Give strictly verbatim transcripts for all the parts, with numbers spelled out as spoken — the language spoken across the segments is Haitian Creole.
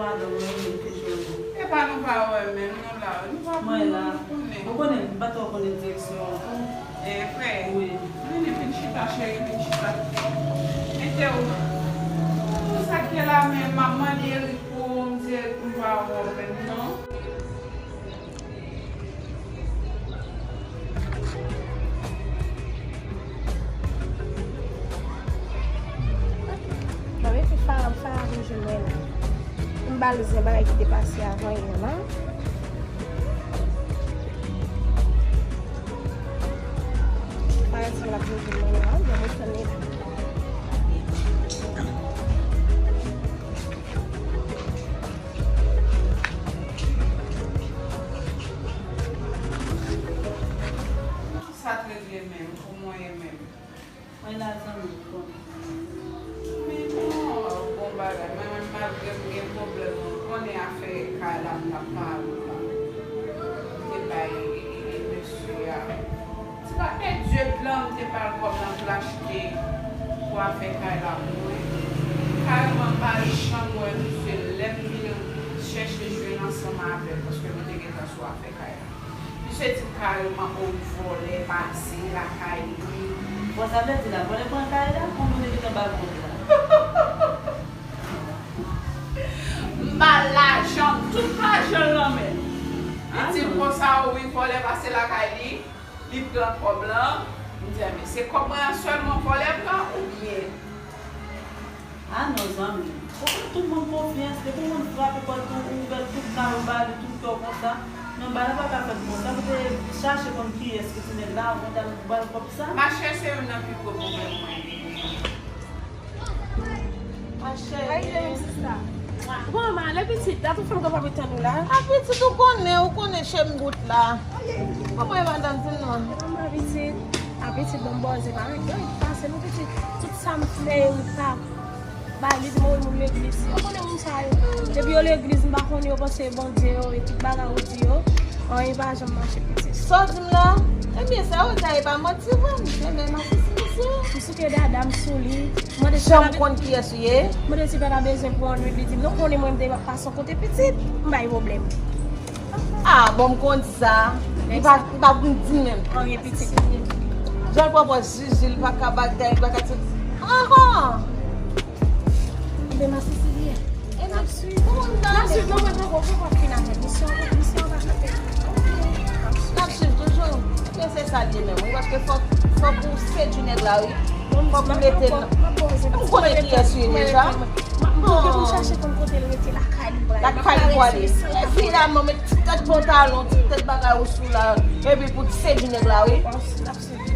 Madanm mwen, mwen te jwenn ou. Epa nou pa wè menm, nou la, nou pa konnen. Mwen la. Ou konnen, m pa twò konnen direksyon an tou. E vre? Wi. Vini, vin chita, cheri, vin chita. Mete w. Sa k ye la menm, m ap mande Eric pou m di Eric m pa wè w menm, non. Mwen menm fi Farah, Farah vin jwenn mwen la. M ba l zen bagay ki te pase avan yè la. Farah di l ap vin jwenn mwen la, bon, mwen tann li la. Sa t regle menm, kòman w ye menm? Mwen la zanmi, bon. Men non, bon bagay. Mwen menm malgre m gen pwoblèm, ou konnen afè kay la m t ap pale w la. M te bay e, e, e mesye a. Se pa pèdi de plan, m te ba l kòb lan pou l achte pou afè kay la pou mwen. Kareman m pa janm wè misye lè m vin chèche jwenn ansanm avè l, paske nou te gentan sou afè kay la. Misye di m kareman, o, vòlè pase lakay li. Bon, sa vle di la, vòlè pran kay la, konbyen w te gentan ba l kòb la? M ba l lajan, tout lajan l nan men l. Li di m konsa, o wi, vòlè pase lakay li, li pran kòb lan. M di, men se kòb mwen an sèlman vòlè pran oubyen? Ah non, zanmi. Ou fè tout moun konfyans, depi yon moun frape pòt ou, ou ouvè tout kay ou ba li, tout kè w konsa. Non, bagay la pa ka fèt konsa, pou te chache konn kiyès ki ti nèg la, avan w t al ba l kòb sa. Machè, se youn nan pi gwo pwoblèm mwen genyen. Machè. Ay, men sista. Bon, ma, lè pitit, dat ou fè m kapab tann ou la. A pitit, ou konnen, ou konnen chè m bout la. Kòman e madanm, di m non? Kòman pitit? A pitit, bon, bòze, pa gen, pase nou pitit. Tout sa m fè, ou pa bay li, di m, wi, moun legliz. Ou konnen moun sa yo. Depi yo legliz, m pa konnen yo panse Bondye yo, e tout bagay ou di yo, anyen pa janm mache pitit. Sa w di m la? Ebyen, sa yo di a, e pa manti vre, misye menm asasinen misye. M souke dada m sou li. Mande si Jan m konn kiyès ou ye. Mande si pa ta bezwen pou yon nwit, li di m, non, konnen mwen, m te pase yon kote pitit, m bay pwoblèm. Ah, bon, m konn sa. Li pa, li pa pou m di menm. Anyen pitit. Jan l pran pòz Jiji, li pa ka bagay, li pa ka ti. Ahan! Ebyen, masisi li ye. E n ap swiv. N ap swiv, non, mwen poko, poko fin avèk misyon, misyon an pa kanpe. N ap swiv toujou. Ebyen, se sa l ye menm, wi, paske fòk, fòk ou sedui nèg la, wi. Fòk ou mete l. M konnen kiyès ou ye deja. M ap chache konn kote l rete lakay li. Lakay li pwale. E finalman, met ti tèt pantalon, ti tèt bagay ou sou la, epi pou t sedui nèg la, wi.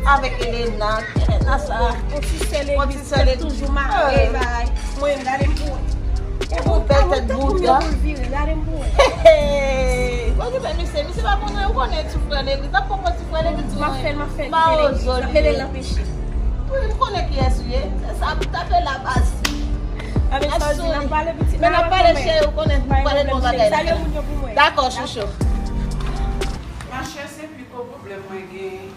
Avèk Elena, Elena sa. Yon ti sè legliz, tèt toujou mare, bagay. Mwen, gade m pou wè. E pou bèl tèt bout la. Gade m pou wè. Bon, ki fè misye, misye pa konnen, ou konnen ti frè legliz, ap poko ti frè legliz, m ap fè l, m ap fè l, m ap mete l nan peche. Wi, m konnen kiyès ou ye. Se sa, tape la baz. Avèk sa w di, n ap pale pitit. Men n ap pale, cheri, ou konnen, m pale bon bagay la. Dakò, chouchou. Machè, se pi gwo pwoblèm mwen gen.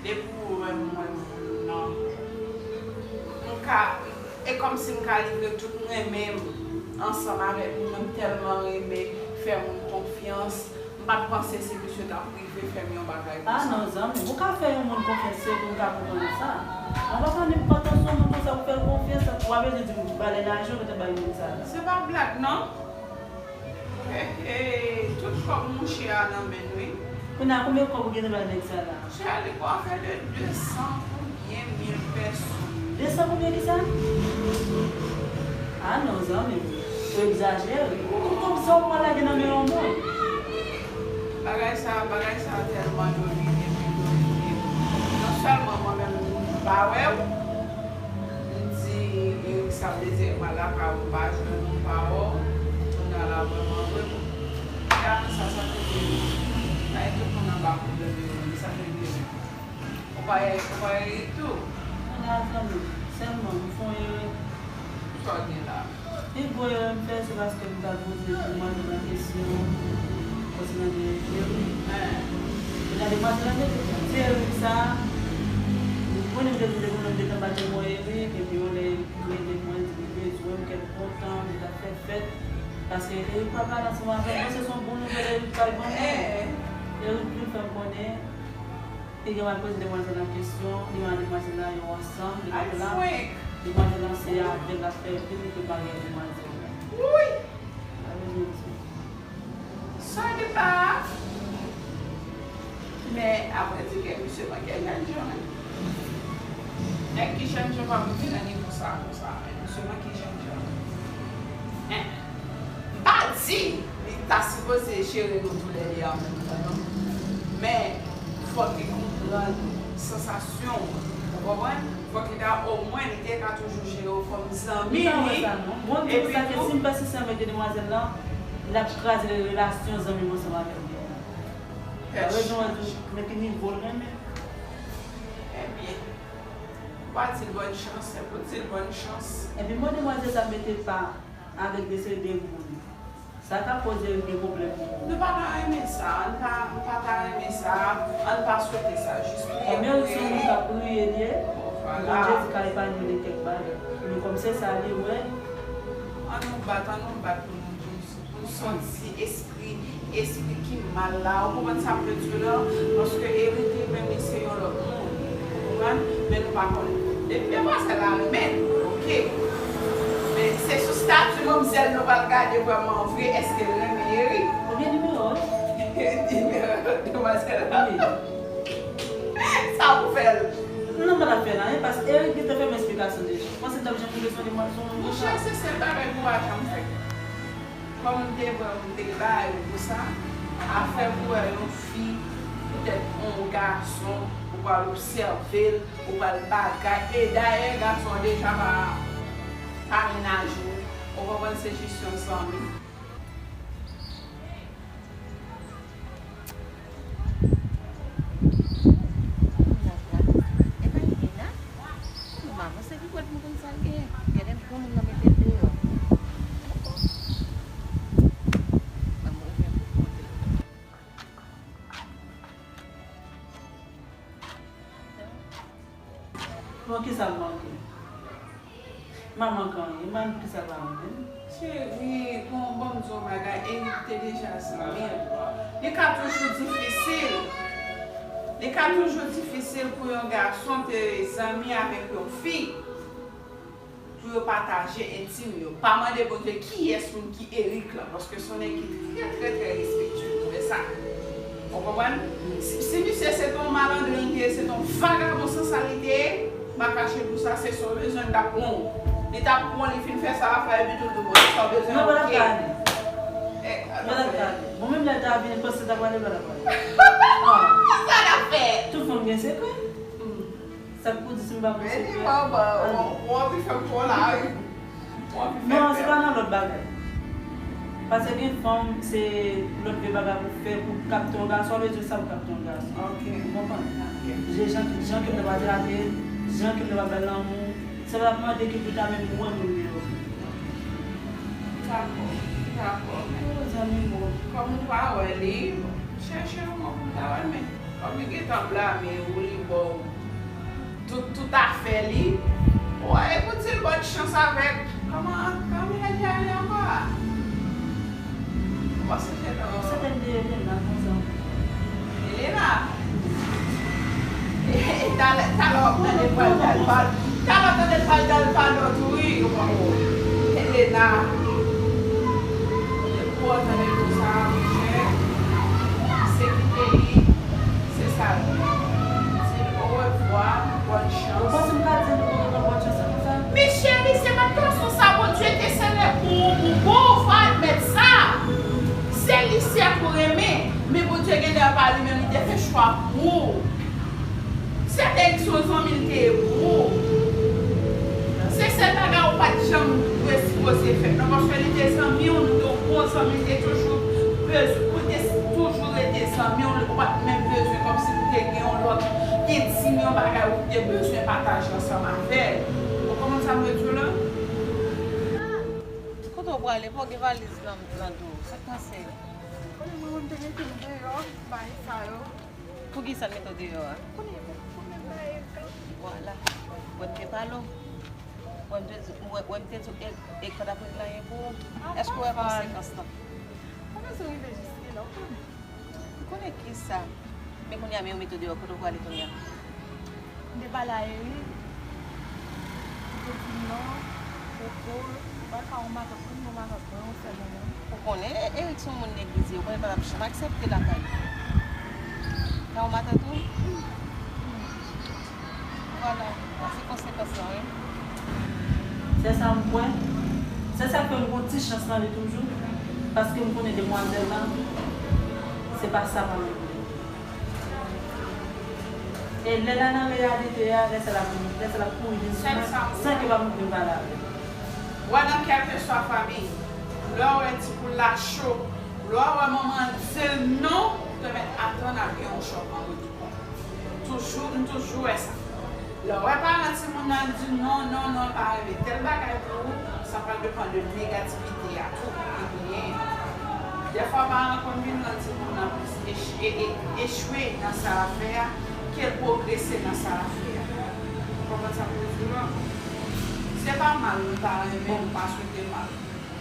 Depi ou wè m, mwen, non. M ka, e kòmsi m ka livre tout m renmen m ansanm avèk moun. M tèlman renmen fè moun konfyans. M pa t panse si misye t ap rive fè m yon bagay konsa. Ah non, zanmi, ou ka fè yon moun konfyans, se pou m ka konprann sa. An pa pran nenpòt yon moun konsa pou fè l konfyans, ou pa bezwen di m valè lajan ou te bay moun sa la. Se pa blag, non. He, he, tout kòb mouche a nan men n, wi. Kounye a, konbyen kòb ou gentan bay nèg sa la? Chè, li pou afè de de san konbyen mil pèso. De san konbyen kisa? Ah non, zanmi m, ou egzajere. Tout kòb sa ou pral lage nan men yon moun. Bagay sa, bagay sa tèlman domine m, domine m. Non sèlman mwen menm, m pa wè w, m di Eric sa plezi, m al lakay ou, m pa jwenn ou, m pa wè w. Kounye a la, vrèman vre, bon. Gade sa, sa te vre. Sa e tout moun anba pwoblèm yo, sa te vre. Ou pa ye, ou pa ye tou. Mwen la, zanmi, sèlman, m fè yon erè. Sa w gen la? Pi gwo erè m fè, se paske m t ap poze pou madanm la kesyon konsènan de Eric. Kounye a, demwazèl la te di Eric sa, m konnen m te di depi m te anba tèt mwen Eric, epi yon lè li rele mwen, di li bezwen m, kè l kontan, li t ap fè fèt. Paske Eric pa pale ansanm avè m, se yon bon nouvèl Eric bay ban mwen. Eric vin fè m konnen, li gen mal poze demwazèl la kesyon, li mande demwazèl la, yo ansanm, li pa la. Demwazèl la se avè l l ap fè vi, li te marye ak demwazèl la. Wi! Sa gen pa. Men apre di ke misye manke jènjan. Nèg ki jènjan pa pou vin nan nivo sa konsa. Misye manke jènjan. M pa di li ta sipoze jere nou toulède an menm tan non. Men fòk li konprann sansasyon w. Ou konprann? Fòk li ta omwen li te ka toujou jere w kòm zanmi li. Bon, epi sa ke tou si m pèsiste avèk demwazèl lan, l ap kraze relasyon zanmi m ansanm avèk li. Rezon an tou, men ki nivo l renmen. Ebyen, ou pa di l bòn chans, se pou di l bòn chans. Epi mwen demwazèl sa mete pa avèk de seri de moun. Sa ka koze gen pwoblèm pou ou. Nou pa ta renmen sa, ann pa, nou pa ta renmen sa, ann pa swete sa, jis priye pou Eric. Eric se yon moun k ap priye l ye. Vwala. Bondye di k al epanyen l de kèk bagay. Men kòm se sa li wè. Ann nou bat, ann nou bat pou nou, pou nou, pou nou sòti espri, espri ki mal la. Ou konprann sa m vle di w la? Paske Eric li menm li se yon lòt moun. Ou konprann? Men nou pa konnen. Depi demwazèl la renmen l, oke. Men se sou stati manmzèl nou pral gade vrèman vre èske l renmen Eric. Ou gen nimewo l? Nimewo demwazèl la. Wi. Sa pou fè l? Non, m pa t ap fè l anyen, paske Eric gentan fè m esplikasyon deja. Ou panse m t ap janm tonbe sou yon demwazèl konsa? Monchè, se sèl bagay ki w pa janm fè. Kòm m te wè w, m te ba yo pou sa. Afè pou wè yon fi, poutèt yon gason, ou pral obsève l, ou pral bagay. E dayè, gason an deja pa, pa menaj ou. Ou konprann, se jis yon zanmi. Moun ap la. E pa Elena? Kòman m avanse pi pwòch m konn sa l genyen? Genlè granmoun nan mete l deyò. Ban m ouvè pou l monte. Bon, kisa m manke? M pa manke anyen, m pa konn poukisa l pa renmen m. Cheri, bon, ban m di w yon bagay, Eric te deja zanmi l. Li ka toujou difisil. Li ka toujou difisil pou yon gason te zanmi avèk yon fi. Pou yo pataje entim yo. Pa mande Bondye kiyès moun ki Eric la, paske se yon nèg ki trè, trè, trè respektye, nou wè sa. Ou konprann? Si, si misye se t yon malandren li te ye, se t yon vagabon san sa li te ye, m pa kache pou sa, se sa w bezwen, li t ap pran w. Li t ap pran w, li fin fè sa l ap fè, epi tou l di w, bon, se sa w bezwen, oke. Bon, menm lè l ta vini, panse l ta prale, l pa ta prale. Sa l ap fè? Tout fanm gen sekrè. Sa k pou di si m pa konn sekrè? Ou anvi fè m twò la wi. Ou anvi fè m pè. Non, se pa nan lòt bagay. Paske gen fanm, se lòt vye bagay pou fè, pou kapte yon gason, ou bezwen sa pou kapte yon gason. Ok. Ou konprann? Ok. Jan, jan ke m te pral trate, jan ke m te pral bay lanmou, se pa mande ki pou ta menm mwen moun yo. Dakò, dakò. Zanmi m, kòm ou pa wè li, chèche yon moun pou m ta wè l, men. Kòm li gentan blame ou, li ba w tout, tout afè li, w a, e pou di l bòn chans avèk, kòman, kòman mennaj li a rele ankò a? Ou pa sonje non? Se te de Elena, konsa. Elena? Talè, talè w ap tande l pral, pral, pral, talè w ap tande l pral, pral, pral, wi, Elena. Depi w tande konsa, monchè, se kite li, se sa l ye. Di l orevwa, bòn chans. Ou panse m ka di l orevwa, bòn chans konsa? Mesye, li se pa t gason sa Bondye te sele pou ou, pou bon, fò admèt sa. Se li sèl ou renmen, men Bondye gen lè pa li menm li te fè chwa pou ou. Se te yon zanmi l te ye pou ou. Se sèl bagay ou pa t janm dwe sipoze fè. Non, paske li te zanmi w, nou te yon bon zanmi, li te toujou bezwen, ou te toujou rete zanmi w, ou pa t menm bezwen kòmsi pou te gen yon lòt entim, yon bagay ou te bezwen pataje ansanm avè l. Ou konprann sa m vle di w la? Kote w prale? Pa w gen valiz nan, nan do w? Sa k pase? Konnen mwen menm te mete m deyò, bay sa yo. Poukisa l mete w deyò a? Konnen pou, pou menm bay Eric lan. Vwala. Mwen te pale w. Wè m te di, wè, wè m te di w, e, e kòd ap regle anyen pou ou. Èske w wè konsekans lan? Kòman sa rive jis la, ou konnen? M konnen kisa. Men kounye a, men ou mete w deyò, kote w prale kounye a? M te pale a Eric, li te di m non, poko, ou pral ka yon matant, konn yon matant mwen, yon sèl mwen menm. Ou konnen, e, Eric se yon moun neglije, ou konnen l pa t ap janm aksepte lakay ou. Ka yon matant ou? Vwala, sa se konsekans lan, wi. Se sa m kwè. Se sa k fè m gon ti chans nan li toujou. Paske m konnen demwazèl la, se pa sa mwen menm vle. E lè l al nan reyalite a, lè sa l ap, lè sa l ap kouri vin sou mwen, san ke pa m vin pale avè l. Wè nan kèlkeswa fanmi, lè w wè ti poul la cho, lè w wè manman di l non, ou te mèt atann al gen yon chòk an retou. Toujou, m toujou wè sa. Lè w wè paran timoun nan di non, non, non, l pa renmen tèl bagay pou ou, sa pral depann de negativite a tou ki genyen an. Dèfwa paran konn vin rann timoun nan plis ech-, e, e, echwe nan sa l ap fè a, ke l pwogrese nan sa l ap fè a. Ou konprann sa m vle di w la? Se pa mal, nou pa renmen, nou pa swete mal.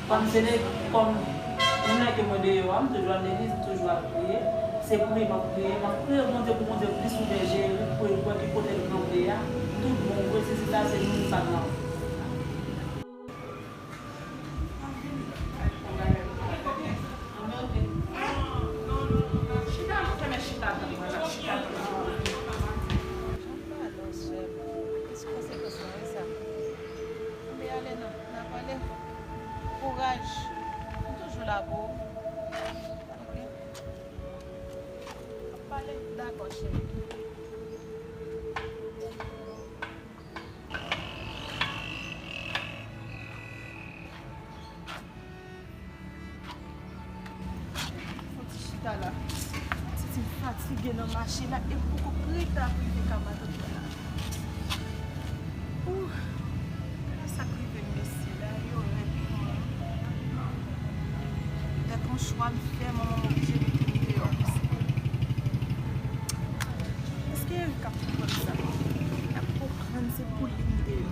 Kòm se de, kòm moun nan ke mwen deyò a, m toujou al legliz, m toujou ap priye. Se priye m ap priye. M ap priye Bondye pou Bondye plis ouvè je Eric pou Eric wè ki kote l kanpe a. Tout bon vre, si se sa, se nou, nou pa nan. Chita, non, fèmen chita, tande mwen la, chita, tande mwen. Janm pale w sè m. Ki konsekans lan, wi, sa? Anben ale non. N ap pale. Kouraj. M toujou la pou ou. Ok. N ap pale. Dakò, cheri. Fon ti chita la. Santi m fatige nan mache la e m poko prete ap rive ka matant mwen la. Ooh, gade sa k rive m, mesye, la yo rèd pou mwen. Dèt yon chwa m fè, manman m oblije mete m deyò konsa. Èske Eric ap konprann sa? L ap konprann se pou li m deyò.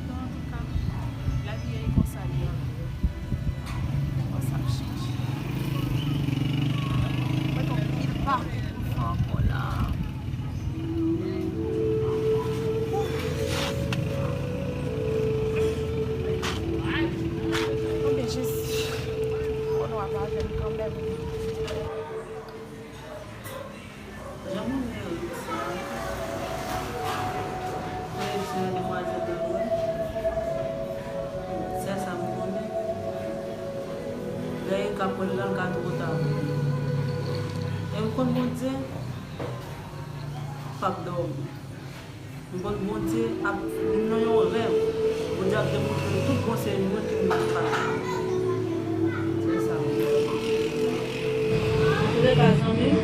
Bon, antouka, lavi a e konsa li ye. Bon, sa ap chanje. Mwen gen anpil pakou pou fè ankò la. Anben, Jezi, konnen w ap avè m kanmenm. Jan m renmen Eric sa. Eric se yon demwazèl de lwen. Sèl sa m konnen. Lè Eric ap wè l la, l ka twò ta pou li. E m konn Bondye p ap dòmi. M konn Bondye ap vin nan yon rèv. Bondye ap demontre l tout bon se mwen ki mete pa. Se sa. Antouleka, zanmi m,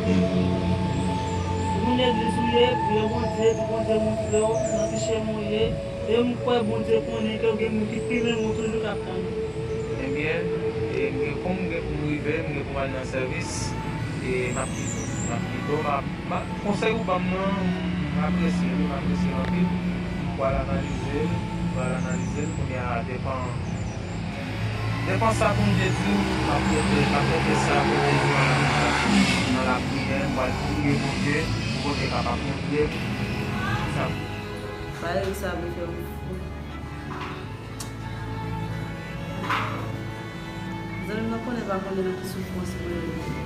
ou legliz ou ye, priye Bondye, di Bondye montre w nan ki chemen w ye. E m kwè Bondye konnen ke gen moun ki pi renmen w toujou k ap tann ou. Ebyen, e m gen, kòm m gen pou m rive, m gen pou m al nan sèvis, e m ap kite w, m ap kite w, m ap, m ap, konsèy ou ban m nan, m apresye l, m apresye l anpil. M pral analize l, m pral analize l, kounye a, depan, depan sa Bondye di m, m ap rete, m ap rete sa Bondye di m nan lapriyè, m pral priye Bondye, pou Bondye kapab montre m sa. Bagay sa vle fè m fou. Zanmi m nan konnen pa konnen nan ki soufrans mwen ye.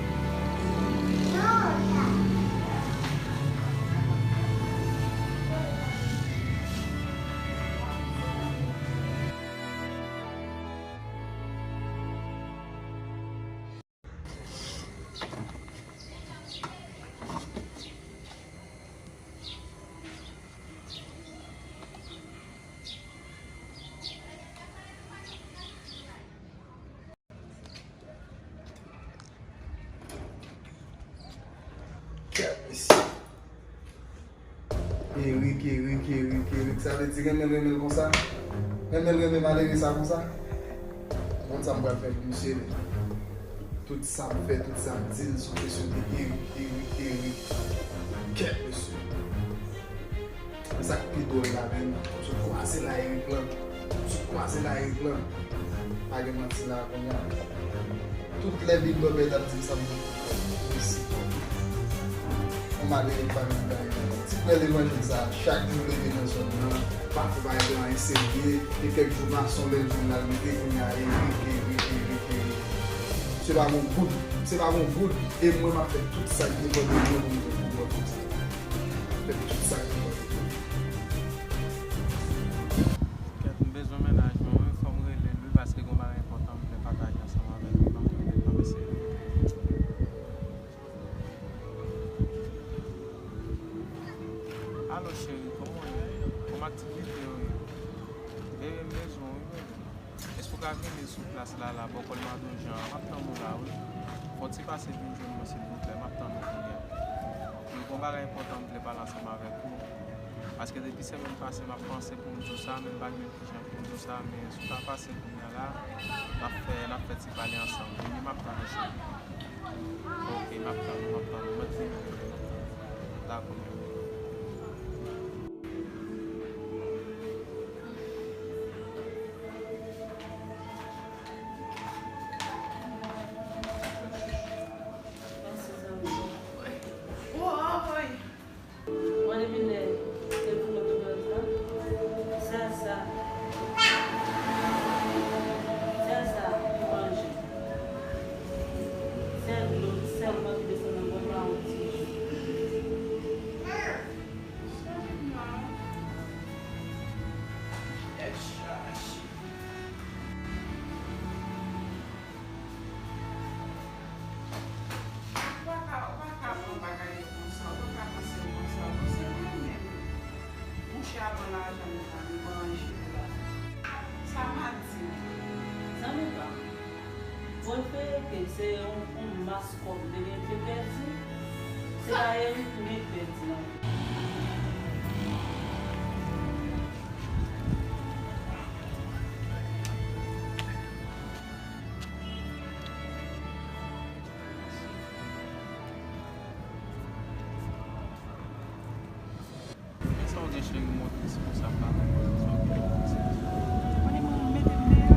Eric, Eric, Eric, Eric, sa vle di renmen l, renmen l konsa? Renmen l, renmen malere sa konsa? Konn sa m pral fè pou misye menm. Tout sa m fè, tout sa m di l sou kesyon de Eric, Eric, Eric. Kèt, mesye. Men sa k pi dwòl la menm, m sot kwaze la Erik lan. M sot kwaze la Erik lan. Pa gen manti la kounye a. Tout lè Big Bopè t ap di m sa, m t ap fè. Mesi. Yon malere pa menm bagay. Ti frè levanjil sa, chak jou leve nan zòn nan, pa fè bagay pou anyen serye, e kèk jou mason lè l jwenn l al mete kounye a Erik, Erik, Erik, Erik. Se pa gon goud, se pa gon goud, e mwen m ap fè tout sa k depann de mwen pou m te pou bò konsa. M ap fè tout sa k depann de mwen. Kèt, m bezwen mennaj mwen, wi, fò m rele l, wi, paske gon bagay enpòtan m vle pataje ansanm avèk ou. Ban m rele l, ban m eseye rele l. Alo, cheri, kòman w ye? Kòman aktivite yo ye? Bebe, m bezwen w, wi, bebe. Èske w ka vini sou plas la, la, bò Kòlmado Jan an? M ap tann ou la, wi. Fò w ti pase vin jwenn mwen, silvouplè. M ap tann ou kounye a. Wi, gon bagay enpòtan m vle pale ansanm avèk ou. Paske depi semèn pase, m ap panse pou m di w sa, men m pa gen kijan pou m di w sa, men si w ta pase kounye a la, n ap fè, n ap fè ti pale ansanm. Vini, m ap tann ou, cheri. Ok, m ap tann ou, m ap tann ou. Mèt vini, m ap tann ou. Dakò, m vini. Mèsi, zanmi. Woy! Mwen depi lè se pou mwen tout lòt la. Sèl sa. Sèl sa pou manje. Sèl dlo sèlman ki desann nan bwòt la yon ti jou. Sèlman. Tèt chaje. Ou pa ka, ou pa ka pran bagay yo konsa, ou pa ka panse yo konsa. Non, se mwen menm. Mouche a pran lajan m nan, li manje la. Sa m a di w? Zanmi pa m, prefere ke se yon, yon mas kòb li te pèdi, se pa Erik li pèdi non. Sa w gen cheri, montre responsab la nan pozisyon ki pou fè sa. Konnen mwen mete m deyò.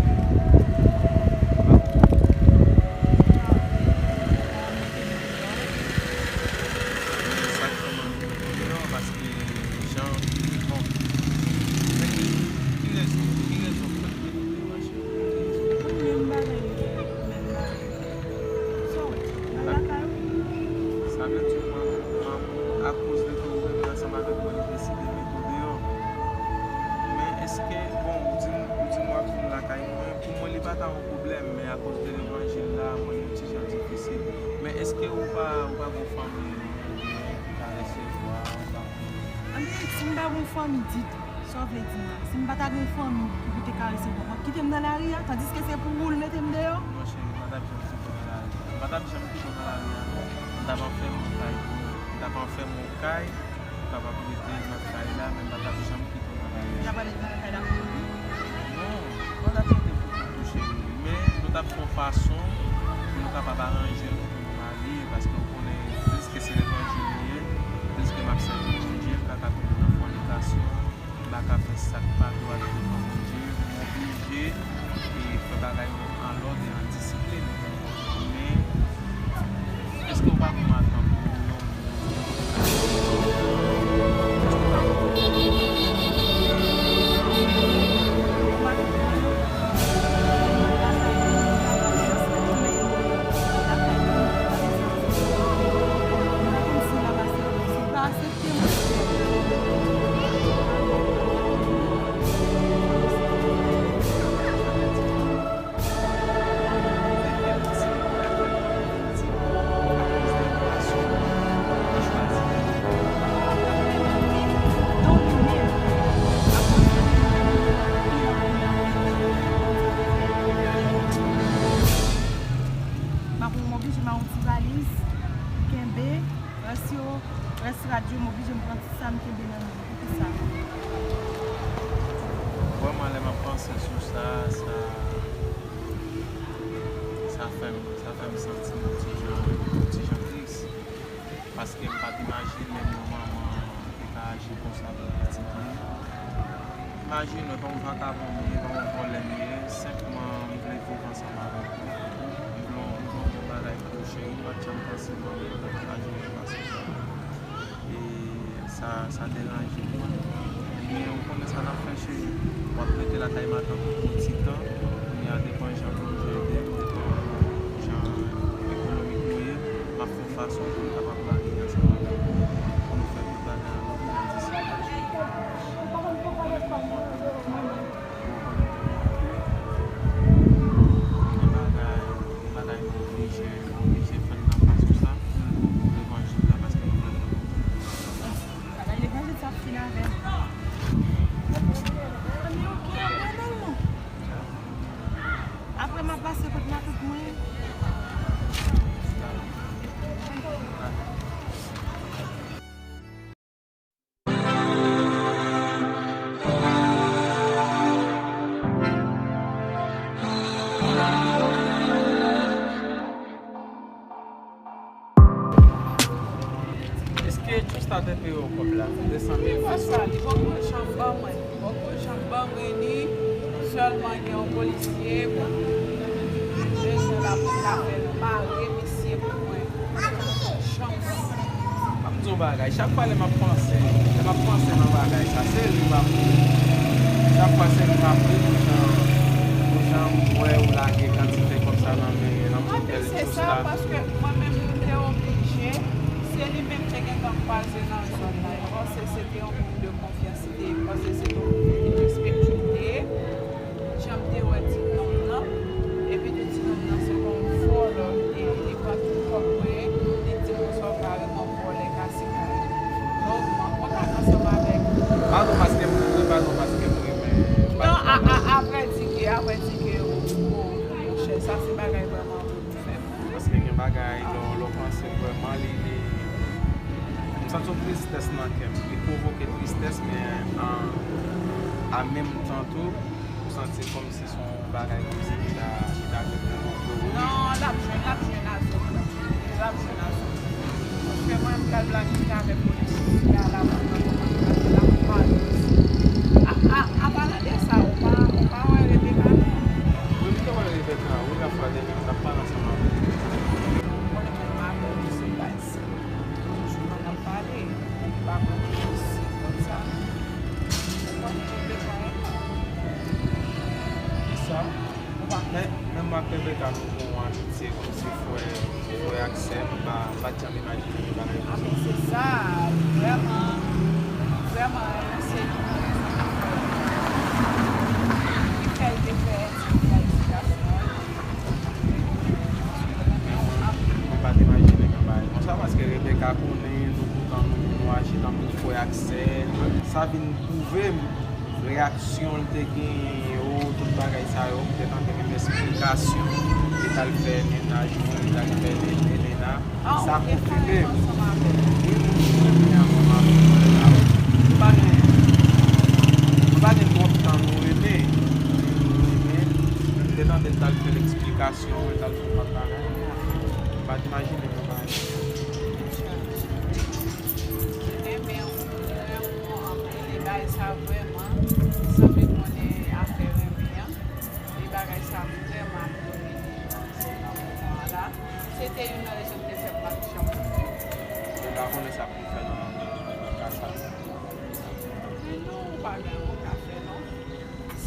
Men sa k fè mwen mete m deyò, paske jan, bon, men ki, ki rezon, ki rezon k fè m mete m deyò a cheri? Ki rezon? Ou menm bagay yo, menm bagay. Sa w wè? Nan lakay ou? Sa vle di manman, manman, akoz de ke ou rete ansanm avèk mwen, li deside mete w deyò. Men èske, bon, ou di m, ou di m w ap vin lakay mwen, pou mwen, li pa ta yon pwoblèm, men akoz de levanjil la, mwen, li yon ti jan difisil. Men èske ou pa, ou pa gon fanmi ou renmen, ki ka resevwa, ou pa konn? Anben, si m pa gon fanmi ditou, sa w vle di m la? Si m pa ta gen fanmi ki pou te ka resevwa m, w ap kite m nan lari a, tandiske se pou ou l mete m deyò? Non, cheri, m pa t ap janm kite w nan lari a. M pa t ap janm kite w nan lari a, non. M t ap anfèmen yon kay pou ou. M t ap anfèmen yon kay pou w kapab rete nan kay la, men m pa t ap janm kite w nan lari a. N ap rete nan kay la pou koukou? Non, m pa t ap rete pou koukou, cheri. Men nou t ap fè yon fason pou nou kapab aranje nou pou nou marye, paske w konnen, pliske se levanjil li ye, pliske m ap sèvi Bondye, m pa ka tonbe nan fònikasyon. M pa ka fè sa k pa dwat devan Bondye, m oblije e fè bagay yo an lòd e an disiplin. Men, èske w pa pran tan pou yon moun? M ap oblije m a yon ti valiz, kenbe, rès yo, rès rad yo, m oblije m pran sa m kenbe nan men m. Poukisa? Vrèman, lè m ap panse sou sa, sa, sa fè m, sa fè m santi m yon ti jan, yon ti jan tris. Paske m pa t imajine yon manman te ka aji konsa pou pitit li. Imajine w, pa yon vakabon m ye, pa yon vòlè m ye, senpman m vle viv ansanm avèk ou. M vle yon, m vle yon bon bagay pou ou, cheri, m pa t janm panse manman ta pataje yon pase sa. E sa, sa deranje m. Men ou konnen sa n ap fè, cheri. W ap rete lakay matant pou yon ti tan. Kounye a, depann jan Bondye ede m, depann jan ekonomik nou ye, m ap fè yon fason pou nou kapab lage ansanm avèk mwen, pou nou fè tout bagay an lòd kondisyon. Ou konnen kòman m ap viv. Gen bagay, gen bagay nou oblije, nou oblije fè l nan fason sa, pou levanjil la, paske nou vle. Bagay levanjil sa ap fini avè m. Mezanmi, oke, apre nou. Apre m ap pase kot matant mwen. Èske Tchousta te peye w kòb la? De san mil peso. Li poko janm ban mwen. Li poko janm ban mwen li. Sèlman gen yon polisye, bon, bezwen la pou l ta fè l mare misye pou mwen. Li poko janm ban mwen. M ap di w bagay, chak fwa lè m ap panse, lè m ap panse nan bagay sa, se ri m ap ri. Chak fwa se ri m ap ri pou jan, pou jan m wè ou lage kantite kòb sa nan men, nan men Tchousta. Mwen panse sa, paske mwen menm m te oblije, se li menm te gentan kwaze nan zòn nan, li panse se te yon moun de konfyans li te ye, li panse se te yon moun ki respekte li te ye. Jan m te wè ti nonm nan, epi tou ti nonm nan se yon vòlò li te ye, li pran tout kòb mwen, li di m sa w ka renmen vòlè kase kay. Donk, mwen kontak ansanm avèk. Padon paske m, padon paske m renmen. Non, a, a, a vrè di ke, a vrè di ke, o, o, monchè, sa se bagay vrèman pou m fè. Paske gen bagay, lè w, lè w panse vrèman, li, li, m santi yon tristès nan kè m. Li pwovoke tristès, men an, an menm tan tou, ou santi kòmsi se yon bagay kòmsi ki ta, ki ta vin pwovoke w. Non, l ap jwenn, l ap jwenn azou. L ap jwenn azou. Paske mwen, m pral planifye avèk polisye a la, mwen, mwen, mwen, mwen, mwen, mwen, a, a, a, palan de sa, ou pa, ou pa wè Rebecca, non? Wi, m te wè Rebecca, wi, lòt fwa, depi nou t ap pale ansanm avè l. Ou konnen mwen, m avè w, se baz. Toujou mwen ap pale, ou pa konn si konn sa. Ou konnen Rebecca, hein? Kisa? Ou pa konnen? Men, men mwen ak Rebecca, nou gen yon amitye kòmsi frè, frè ak sè, m pa, m pa t janm imajine yon bagay konsa. A, men se sa, li vrèman, li vrèman, se youn nan rezon ki fè, ki fè l te fè ti planifikasyon an. Mwen pa t imajine gen bagay konsa, paske Rebecca konnen nou toutan nou, nou aji tankou frè ak sè. Sa vin pwouve m reyaksyon l te genyen yo, tout bagay sa yo, m te tande menm esplikasyon li t al fè mennaj mwen, li t al fè Elena. Sa konfime m. Wi, wi, wi, wi, ansanm avè m. Nou pa gen, nou pa gen twòp tan nou renmen. Nou renmen. M te tande l t al fè l eksplikasyon, l t al fè yon lòt bagay. M pa t imajine m nan bagay. Renmen w, renmen w anpil, e bagay sa vrèman, san m konnen afè renmen an. E bagay sa vrèman ap domine nan moman an la. Se te youn nan rezon ki te fè m pa t janm. Ou pa konnen sa pou w fè nan, nan, nan ka sa. Men non, ou pa gen anyen ou ka fè non.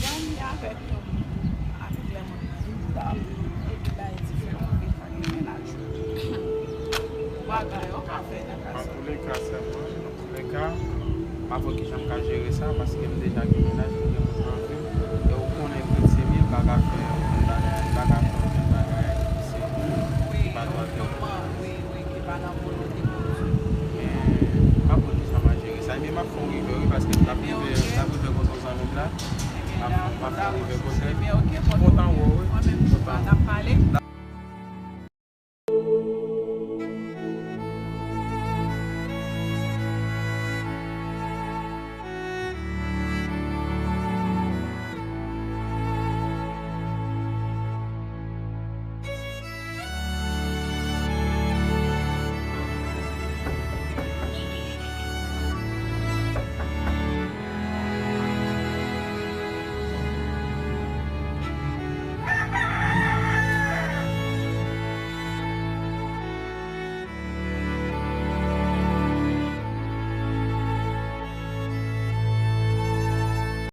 Zanmi avèk yon moun, avèk lè moun nan vin dam, epi bay diferan, ou gen pa gen mennaj ou. Bagay ou ka fè nan ka sa. Antouleka, sè mwen, antouleka, m ap wè kijan m ka jere sa, paske m deja gen mennaj, m gen moun nan vi m, e ou konnen Kretyen li pa ka fè okenn bagay, li pa ka fè okenn bagay ki se, ki pa dwat li. Wi, wi, ki pa nan volonte Bondye. Men, m ap wè kijan m a jere sa. Ebyen, m ap fè w rive, wi, paske m t ap rive, m t ap rive kote zanmi m la. M ap, m ap fè w rive kote l. M kontan wè w, wi. M kontan wè w.